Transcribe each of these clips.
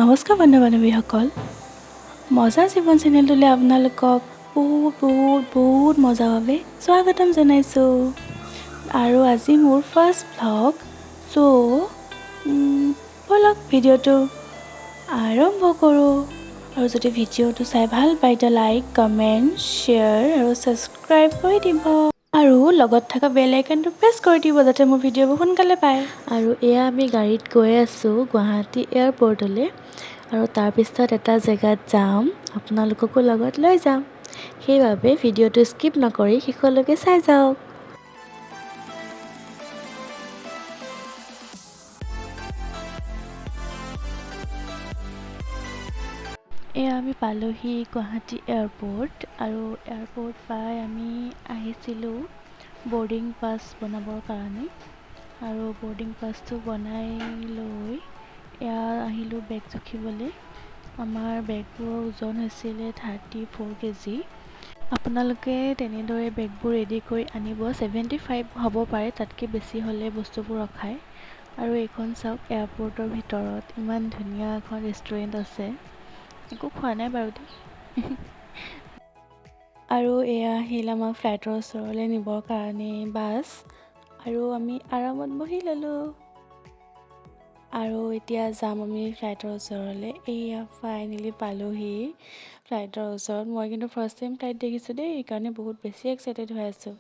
নমস্কাৰ বন্ধু বান্ধৱীসকল, মজা জীৱন চেনেলটোলৈ আপোনালোকক বহুত বহুত বহুত মজাভাৱে স্বাগতম জনাইছোঁ। আৰু আজি মোৰ ফাৰ্ষ্ট ভ্লগ। চ' ব'লক, ভিডিঅ'টো আৰম্ভ কৰোঁ। আৰু যদি ভিডিঅ'টো চাই ভাল পায়, তেতিয়া লাইক, কমেণ্ট, শ্বেয়াৰ আৰু ছাবস্ক্ৰাইব কৰি দিব আৰু লগত থকা বেল আইকনটো প্ৰেছ কৰি দিব, যাতে মোৰ ভিডিঅ'বোৰ সোনকালে পায়। আৰু এয়া আমি গাড়ীত গৈ আছোঁ গুৱাহাটী এয়াৰপৰ্টলৈ আৰু তাৰপিছত এটা জেগাত যাম, আপোনালোককো লগত লৈ যাম। সেইবাবে ভিডিঅ'টো স্কিপ নকৰি শেষলৈকে চাই যাওক। এয়া আমি পালোহি গুৱাহাটী এয়াৰপৰ্ট। আৰু এয়াৰপৰ্ট পাই আমি আহিছিলোঁ বৰ্ডিং পাছ বনাবৰ কাৰণে। আৰু বৰ্ডিং পাছটো বনাই লৈ এয়া আহিলোঁ বেগ জুখিবলৈ। আমাৰ বেগবোৰৰ ওজন হৈছিলে 34 কেজি। আপোনালোকে তেনেদৰে বেগবোৰ ৰেডি কৰি আনিব। 75 হ'ব পাৰে, তাতকৈ বেছি হ'লে বস্তুবোৰ ৰখায়। আৰু এইখন চাওক, এয়াৰপৰ্টৰ ভিতৰত ইমান ধুনীয়া এখন ৰেষ্টুৰেণ্ট আছে। একো খোৱা নাই বাৰু দেই। আৰু এয়া আহিল আমাক ফ্লাইটৰ ওচৰলৈ নিবৰ কাৰণে বাছ আৰু আমি আৰামত বহি ল'লোঁ। আৰু এতিয়া যাম আমি ফ্লাইটৰ ওচৰলৈ। এইয়া ফাইনেলি পালোহি ফ্লাইটৰ ওচৰত। মই কিন্তু ফাৰ্ষ্ট টাইম ফ্লাইট দেখিছোঁ দেই, সেইকাৰণে বহুত বেছি এক্সাইটেড হৈ আছোঁ।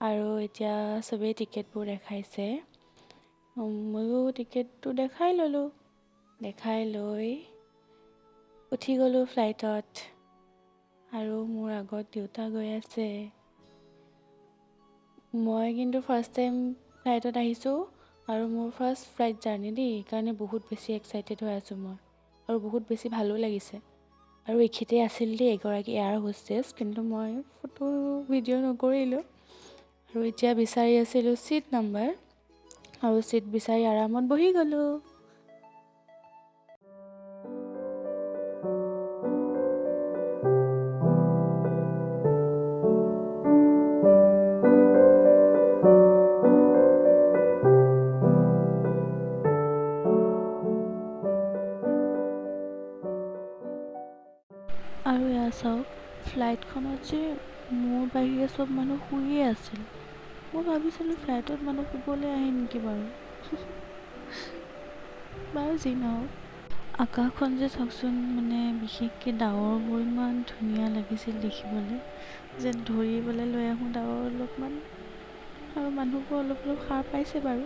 আৰু এতিয়া চবেই টিকেটবোৰ দেখাইছে, ময়ো টিকেটটো দেখাই ল'লোঁ। দেখাই লৈ উঠি গ'লোঁ ফ্লাইটত। আৰু মোৰ আগত দেউতা গৈ আছে। মই কিন্তু ফাৰ্ষ্ট টাইম ফ্লাইটত আহিছোঁ আৰু মোৰ ফাৰ্ষ্ট ফ্লাইট জাৰ্ণি দেই, সেইকাৰণে বহুত বেছি এক্সাইটেড হৈ আছোঁ মই আৰু বহুত বেছি ভালো লাগিছে। আৰু এইখিনিতে আছিল দেই এগৰাকী এয়াৰ হোষ্টেছ, কিন্তু মই ফটো ভিডিঅ' নকৰিলোঁ। আৰু এতিয়া বিচাৰি আছিলোঁ ছিট নাম্বাৰ আৰু ছিট বিচাৰি আৰামত বহি গ'লোঁ। আৰু এয়া চাওক, ফ্লাইটখনত যে মোৰ বাহিৰে চব মানুহ শুইয়ে আছিল। মই ভাবিছিলোঁ ফ্লাইটত মানুহ শুবলৈ আহে নেকি বাৰু। বাৰু যি নহওক, আকাশখন যে চাওকচোন, মানে বিশেষকৈ ডাৱৰবোৰ ইমান ধুনীয়া লাগিছিল দেখিবলৈ, যেন ধৰি পেলাই লৈ আহোঁ ডাৱৰ অলপমান। আৰু মানুহবোৰ অলপ অলপ সাৰ পাইছে বাৰু,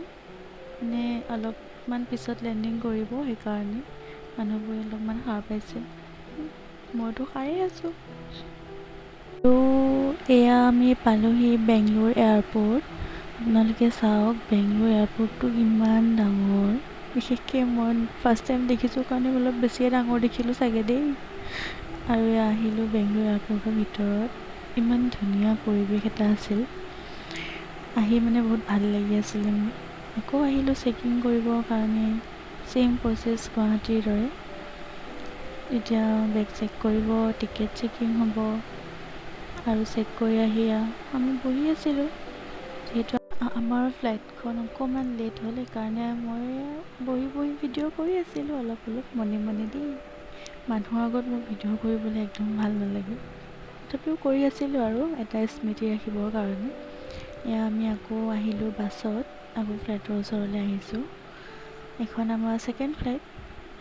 মানে অলপমান পিছত লেণ্ডিং কৰিব, সেইকাৰণে মানুহবোৰে অলপমান সাৰ পাইছে। মইতো সাৰেই আছোঁ। আৰু এয়া আমি পালোহি বেংগলোৰ এয়াৰপৰ্ট। আপোনালোকে চাওক, বেংগলোৰ এয়াৰপৰ্টটো কিমান ডাঙৰ। বিশেষকৈ মই ফাৰ্ষ্ট টাইম দেখিছোঁ কাৰণে অলপ বেছিয়ে ডাঙৰ দেখিলোঁ চাগে দেই। আৰু এয়া আহিলোঁ বেংগলোৰ এয়াৰপৰ্টৰ ভিতৰত। ইমান ধুনীয়া পৰিৱেশ এটা আছিল, আহি মানে বহুত ভাল লাগি আছিলে মোৰ। আকৌ আহিলোঁ চেকিং কৰিবৰ কাৰণে, ছেইম প্ৰচেছ গুৱাহাটীৰ দৰে। এতিয়া বেগ চেক কৰিব, টিকেট চেকিং হ'ব। আৰু চেক কৰি আহি আমি বহি আছিলোঁ। যিহেতু আমাৰ ফ্লাইটখন অকণমান লেট হ'ল, সেইকাৰণে মই বহি বহি ভিডিঅ' কৰি আছিলোঁ অলপ অলপ মনে মনে দেই। মানুহৰ আগত মোৰ ভিডিঅ' কৰিবলৈ একদম ভাল নালাগে, তথাপিও কৰি আছিলোঁ আৰু এটা স্মৃতি ৰাখিবৰ কাৰণে। এয়া আমি আকৌ আহিলোঁ বাছত, আকৌ ফ্লাইটৰ ওচৰলৈ আহিছোঁ। এইখন আমাৰ ছেকেণ্ড ফ্লাইট।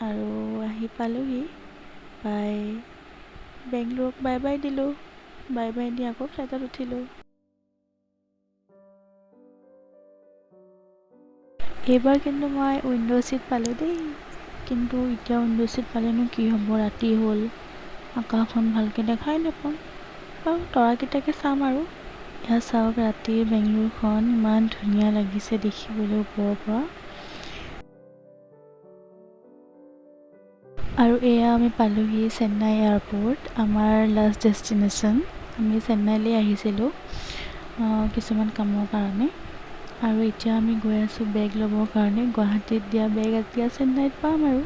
আৰু আহি পালোহি পাই বেংগলোৰক বাই বাই দিলোঁ। বাই বাই দি আকৌ ফ্লাইটত উঠিলোঁ। এইবাৰ কিন্তু মই উইণ্ড' ছিট পালোঁ দেই। কিন্তু এতিয়া উইণ্ড' ছিট পালেনো কি হ'ব, ৰাতি হ'ল, আকাশখন ভালকৈ দেখাই নাপাম। বাৰু, তৰাকেইটাকে চাম। আৰু এয়া চাওক, ৰাতিৰ বেংগলোৰখন ইমান ধুনীয়া লাগিছে দেখিবলৈ ওপৰৰ পৰা। আৰু এয়া আমি পালোহি চেন্নাই এয়াৰপৰ্ট, আমাৰ লাষ্ট ডেষ্টিনেশ্যন। আমি চেন্নাইলৈ আহিছিলোঁ কিছুমান কামৰ কাৰণে। আৰু এতিয়া আমি গৈ আছোঁ বেগ ল'বৰ কাৰণে। গুৱাহাটীত দিয়া বেগ এতিয়া চেন্নাইত পাম। আৰু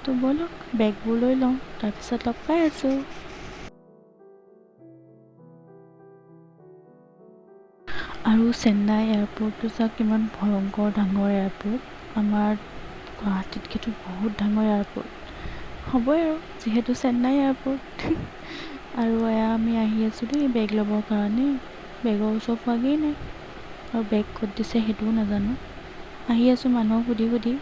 তো ব'লক, বেগবোৰ লৈ লওঁ, তাৰপিছত লগ পাই আছোঁ। আৰু চেন্নাই এয়াৰপৰ্টটো চাওক, কিমান ভয়ংকৰ ডাঙৰ এয়াৰপৰ্ট। আমাৰ গুৱাহাটীতকৈতো বহুত ডাঙৰ এয়াৰপৰ্ট। হ'বই আৰু, যিহেতু চেন্নাই এয়াৰপৰ্ট। আৰু এয়া আমি আহি আছোঁ দেই বেগ ল'বৰ কাৰণে। বেগৰ ওচৰ পোৱাগৈয়ে নাই আৰু বেগ ক'ত দিছে সেইটোও নাজানো। আহি আছোঁ মানুহক সুধি সুধি।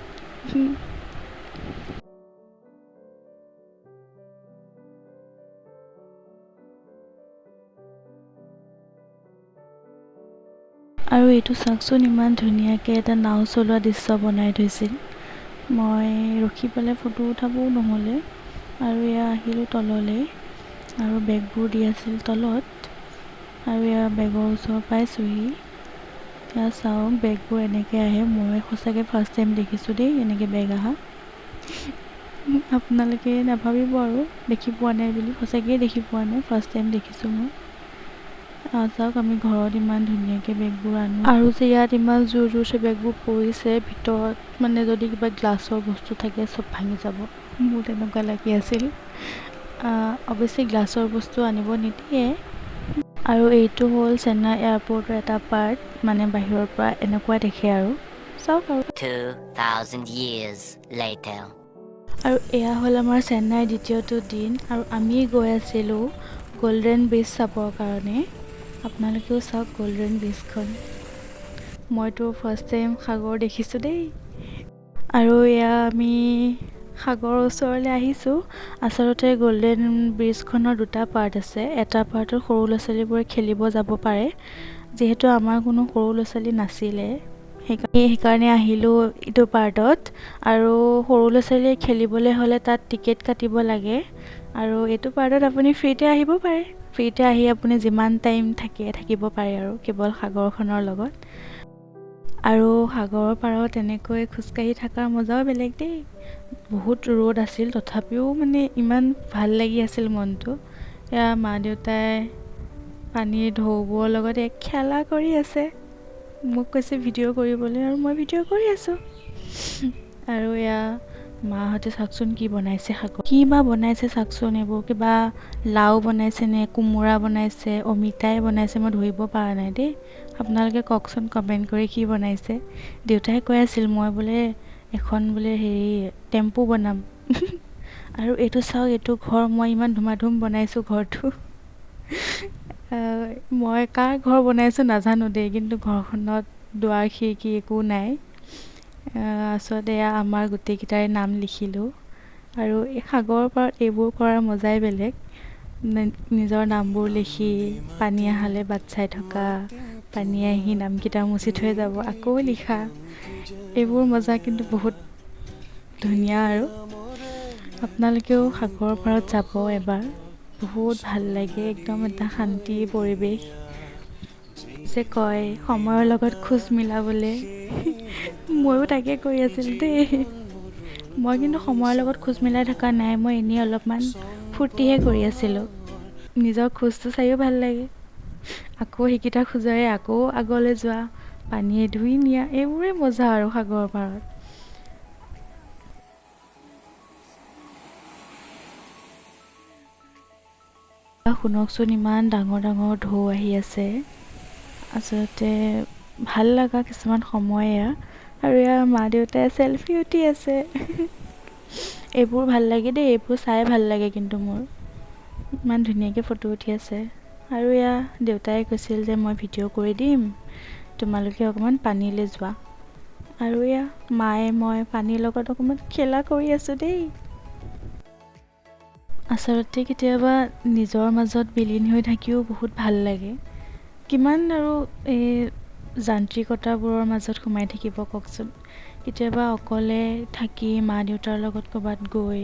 আৰু এইটো চাওকচোন, ইমান ধুনীয়াকৈ এটা নাও চলোৱা দৃশ্য বনাই থৈছিল। মই ৰখি পেলাই ফটো উঠাবও নহ'লে। আৰু এয়া আহিলোঁ তললৈ আৰু বেগবোৰ দি আছিল তলত। আৰু এয়া বেগৰ ওচৰ পাইছোঁহি। এয়া চাওক, বেগবোৰ এনেকৈ আহে। মই সঁচাকৈ ফাৰ্ষ্ট টাইম দেখিছোঁ দেই এনেকৈ বেগ অহা। আপোনালোকে নাভাবিব আৰু দেখি পোৱা নাই বুলি, সঁচাকৈয়ে দেখি পোৱা নাই, ফাৰ্ষ্ট টাইম দেখিছোঁ মই। চাওক, আমি ঘৰত ইমান ধুনীয়াকৈ বেগবোৰ আনো, আৰু যে ইয়াত ইমান জোৰ জোৰছে বেগবোৰ পৰিছে। ভিতৰত মানে যদি কিবা গ্লাছৰ বস্তু থাকে চব ভাঙি যাব, মোৰ তেনেকুৱা লাগি আছিল। অৱশ্যে গ্লাছৰ বস্তু আনিব নিদিয়ে। আৰু এইটো হ'ল চেন্নাই এয়াৰপৰ্টৰ এটা পাৰ্ট, মানে বাহিৰৰ পৰা এনেকুৱা দেখে আৰু চাওক আৰু। 2,000 years later. আৰু এয়া হ'ল আমাৰ চেন্নাইৰ দ্বিতীয়টো দিন আৰু আমি গৈ আছিলোঁ গল্ডেন ব্ৰিজ চাবৰ কাৰণে। আপোনালোকেও চাওক গল্ডেন ব্ৰিজখন। মইতো ফাৰ্ষ্ট টাইম সাগৰ দেখিছোঁ দেই। আৰু এয়া আমি সাগৰৰ ওচৰলৈ আহিছোঁ। আচলতে গল্ডেন ব্ৰিজখনৰ দুটা পাৰ্ট আছে। এটা পাৰ্টত সৰু ল'ৰা ছোৱালীবোৰে খেলিব যাব পাৰে। যিহেতু আমাৰ কোনো সৰু ল'ৰা ছোৱালী নাছিলে, সেইকাৰণে আহিলোঁ ইটো পাৰ্টত। আৰু সৰু ল'ৰা ছোৱালীয়ে খেলিবলৈ হ'লে তাত টিকেট কাটিব লাগে। আৰু এইটো পাৰ্টত আপুনি ফ্ৰীতে আহিব পাৰে। ফ্ৰীতে আহি আপুনি যিমান টাইম থাকে থাকিব পাৰে আৰু কেৱল সাগৰখনৰ লগত। আৰু সাগৰৰ পাৰত এনেকৈ খোজকাঢ়ি থকাৰ মজাও বেলেগ দেই। বহুত ৰ'দ আছিল, তথাপিও মানে ইমান ভাল লাগি আছিল মনটো। এয়া মা দেউতাই পানীৰ ঢৌবোৰৰ লগত এক খেলা কৰি আছে। মোক কৈছে ভিডিঅ' কৰিবলৈ আৰু মই ভিডিঅ' কৰি আছোঁ। আৰু এয়া মাহঁতে চাওকচোন কি বনাইছে, শাকত কি বা বনাইছে চাওকচোন। এইবোৰ কিবা লাও বনাইছে নে কোমোৰা বনাইছে, অমিতাই বনাইছে, মই ধৰিব পৰা নাই দেই। আপোনালোকে কওকচোন কমেণ্ট কৰি কি বনাইছে। দেউতাই কৈ আছিল মই বোলে এখন বোলে হেৰি টেম্পু বনাম। আৰু এইটো চাওক, এইটো ঘৰ মই ইমান ধুমাধুম বনাইছোঁ ঘৰটো। মই কাৰ ঘৰ বনাইছোঁ নাজানো দেই, কিন্তু ঘৰখনত দুৱাৰ খিৰিকী একো নাই। আচলতে এয়া আমাৰ গোটেইকেইটাৰে নাম লিখিলোঁ। আৰু এই সাগৰৰ পাৰত এইবোৰ কৰাৰ মজাই বেলেগ। নিজৰ নামবোৰ লিখি পানী অহালৈ বাট চাই থকা, পানী আহি নামকেইটা মুচি থৈ যাব, আকৌ লিখা, এইবোৰ মজা কিন্তু বহুত ধুনীয়া। আৰু আপোনালোকেও সাগৰৰ পাৰত যাব এবাৰ, বহুত ভাল লাগে, একদম এটা শান্তি পৰিৱেশ। যে কয় সময়ৰ লগত খোজ মিলাবলৈ, ময়ো তাকে কৰি আছিলোঁ দেই। মই কিন্তু সময়ৰ লগত খোজ মিলাই থকা নাই, মই এনেই অলপমান ফূৰ্তিহে কৰি আছিলোঁ। নিজৰ খোজটো চায়ো ভাল লাগে, আকৌ সেইকেইটা খোজেৰে আকৌ আগলৈ যোৱা, পানীয়ে ধুই নিয়া, এইবোৰেই মজা আৰু সাগৰৰ পাৰত। শুনকচোন, ইমান ডাঙৰ ডাঙৰ ঢৌ আহি আছে। আচলতে ভাল লগা কিছুমান সময় এয়া। আৰু এয়া মা দেউতাই চেলফি উঠি আছে। এইবোৰ ভাল লাগে দেই, এইবোৰ চাই ভাল লাগে কিন্তু মোৰ। ইমান ধুনীয়াকৈ ফটো উঠি আছে। আৰু এয়া দেউতাই কৈছিল যে মই ভিডিঅ' কৰি দিম, তোমালোকে অকণমান পানীলৈ যোৱা। আৰু এয়া মায়ে মই পানীৰ লগত অকণমান খেলা কৰি আছোঁ দেই। আচলতে কেতিয়াবা নিজৰ মাজত বিলীন হৈ থাকিও বহুত ভাল লাগে। কিমান আৰু এই যান্ত্ৰিকতাবোৰৰ মাজত সোমাই থাকিব কওকচোন। কেতিয়াবা অকলে থাকি মা দেউতাৰ লগত ক'ৰবাত গৈ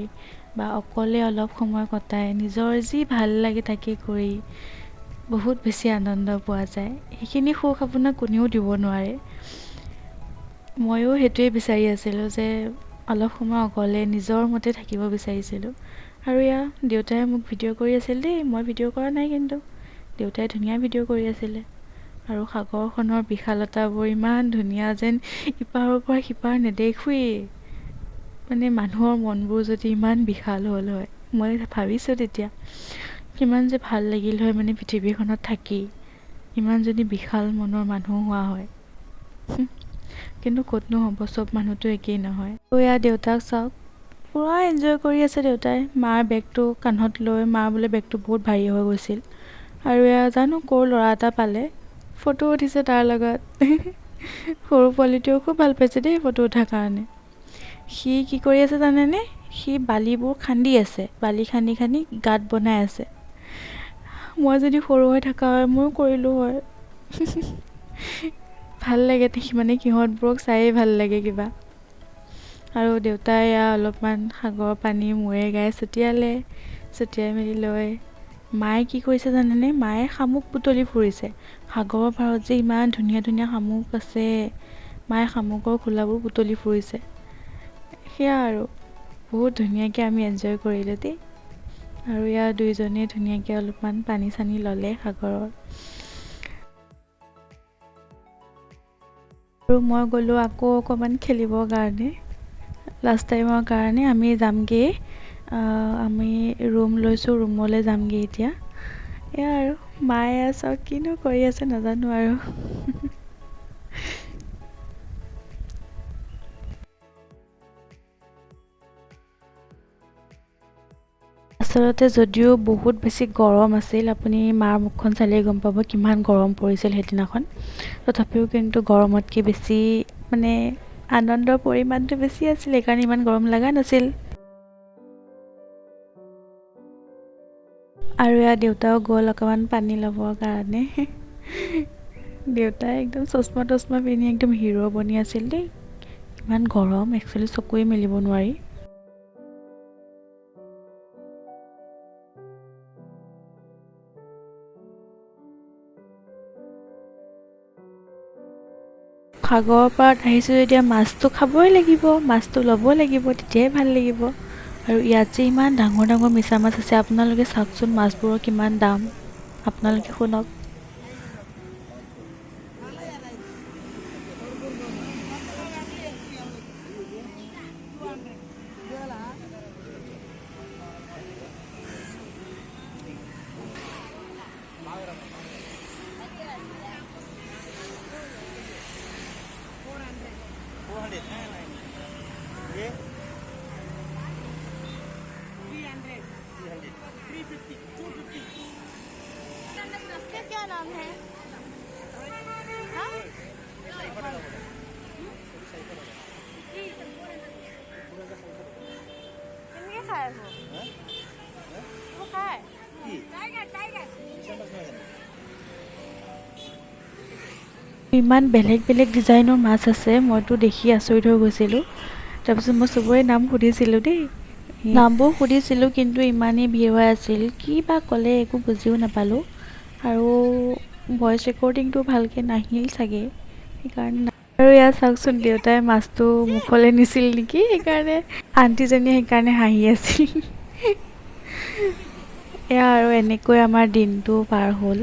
বা অকলে অলপ সময় কটাই নিজৰ যি ভাল লাগে তাকে কৰি বহুত বেছি আনন্দ পোৱা যায়। সেইখিনি সুখ আপোনাক কোনেও দিব নোৱাৰে। ময়ো সেইটোৱে বিচাৰি আছিলোঁ যে অলপ সময় অকলে নিজৰ মতে থাকিব বিচাৰিছিলোঁ। আৰু এয়া দেউতাই মোক ভিডিঅ' কৰি আছিল দেই, মই ভিডিঅ' কৰা নাই কিন্তু দেউতাই ধুনীয়া ভিডিঅ' কৰি আছিলে। আৰু সাগৰখনৰ বিশালতাবোৰ ইমান ধুনীয়া, যেন ইপাৰৰ পৰা সিপাৰ নেদেখোৱেই। মানে মানুহৰ মনবোৰ যদি ইমান বিশাল হ'ল হয়, মই ভাবিছোঁ তেতিয়া কিমান যে ভাল লাগিল হয় মানে পৃথিৱীখনত থাকি, ইমান যদি বিশাল মনৰ মানুহ হোৱা হয়। কিন্তু ক'তনো হ'ব, চব মানুহতো একেই নহয়। এয়া দেউতাক চাওক, পূৰা এনজয় কৰি আছে দেউতাই, মাৰ বেগটো কান্ধত লৈ। মাৰ বোলে বেগটো বহুত ভাৰী হৈ গৈছিল। আৰু এয়া জানো ক'ৰ ল'ৰা এটা পালে, ফটো উঠিছে তাৰ লগত। সৰু পোৱালিটোৱেও খুব ভাল পাইছে দেই ফটো উঠাৰ কাৰণে। সি কি কৰি আছে জানেনে? সি বালিবোৰ খান্দি আছে, বালি খান্দি খান্দি গাঁত বনাই আছে। মই যদি সৰু হৈ থকা হয় ময়ো কৰিলোঁ হয়। ভাল লাগে দেখি, মানে সিহঁতবোৰক চায়েই ভাল লাগে কিবা। আৰু দেউতাই এয়া অলপমান সাগৰৰ পানী মূৰে গায়ে ছটিয়ালে, ছটিয়াই মেলি লৈ মায়ে কি কৰিছে জানেনে? মায়ে শামুক বুটলি ফুৰিছে। সাগৰৰ পাৰত যে ইমান ধুনীয়া ধুনীয়া শামুক আছে, মায়ে শামুকৰ খোলাবোৰ বুটলি ফুৰিছে। সেয়া আৰু বহুত ধুনীয়াকৈ আমি এনজয় কৰিলোঁ দেই। আৰু ইয়াৰ দুইজনীয়ে ধুনীয়াকৈ অলপমান পানী চানী ল'লে সাগৰৰ। আৰু মই গ'লোঁ আকৌ অকণমান খেলিবৰ কাৰণে, লাষ্ট টাইমৰ কাৰণে আমি যামগৈ। আমি ৰুম লৈছোঁ, ৰুমলৈ যামগৈ এতিয়া। এয়া আৰু মায়ে চাওক কিনো কৰি আছে নাজানো আৰু। আচলতে যদিও বহুত বেছি গৰম আছিল, আপুনি মাৰ মুখখন চালেই গম পাব কিমান গৰম পৰিছিল সেইদিনাখন, তথাপিও কিন্তু গৰমতকৈ বেছি মানে আনন্দৰ পৰিমাণটো বেছি আছিল, সেইকাৰণে ইমান গৰম লগা নাছিল। আৰু এয়া দেউতাও গ'ল অকণমান পানী ল'বৰ কাৰণে। দেউতাই একদম চশমা তচমা পিন্ধি একদম হিৰ' বনি আছিল দেই। ইমান গৰম, একচুৱেলি চকুৱে মেলিব নোৱাৰি। সাগৰৰ পাৰত আহিছোঁ যেতিয়া মাছটো খাবই লাগিব, মাছটো ল'ব লাগিব, তেতিয়াই ভাল লাগিব। আৰু ইয়াত যে ইমান ডাঙৰ ডাঙৰ মিছা মাছ আছে, আপোনালোকে চাওকচোন মাছবোৰৰ কিমান দাম, আপোনালোকে শুনক। क्या नाम है? কেনেকে খায় খায়? ইমান বেলেগ বেলেগ ডিজাইনৰ মাছ আছে, মইতো দেখি আচৰিত হৈ গৈছিলোঁ। তাৰপিছত মই চবৰে নাম সুধিছিলোঁ দেই, নামবোৰ সুধিছিলোঁ, কিন্তু ইমানেই ভিৰ হৈ আছিল কি বা ক'লে একো বুজিও নাপালোঁ। আৰু ভইচ ৰেকৰ্ডিংটো ভালকৈ নাহিল চাগে, সেইকাৰণে। আৰু ইয়াত চাওকচোন দেউতাই মাছটো মুখলৈ নিছিল নেকি, সেইকাৰণে আণ্টিজনীয়ে সেইকাৰণে হাঁহি আছিল। এয়া আৰু এনেকৈ আমাৰ দিনটো পাৰ হ'ল।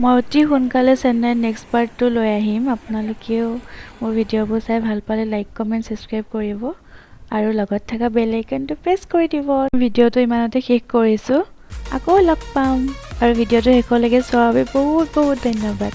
মই অতি সোনকালে চেন্নাইৰ নেক্সট পাৰ্টটো লৈ আহিম। আপোনালোকেও মোৰ ভিডিঅ'বোৰ চাই ভাল পালে লাইক, কমেণ্ট, ছাবস্ক্ৰাইব কৰিব আৰু লগত থকা বেল আইকনটো প্ৰেছ কৰি দিব। ভিডিঅ'টো ইমানতে শেষ কৰিছোঁ, আকৌ লগ পাম। আৰু ভিডিঅ'টো শেষলৈকে চোৱাৰ বাবে বহুত বহুত ধন্যবাদ।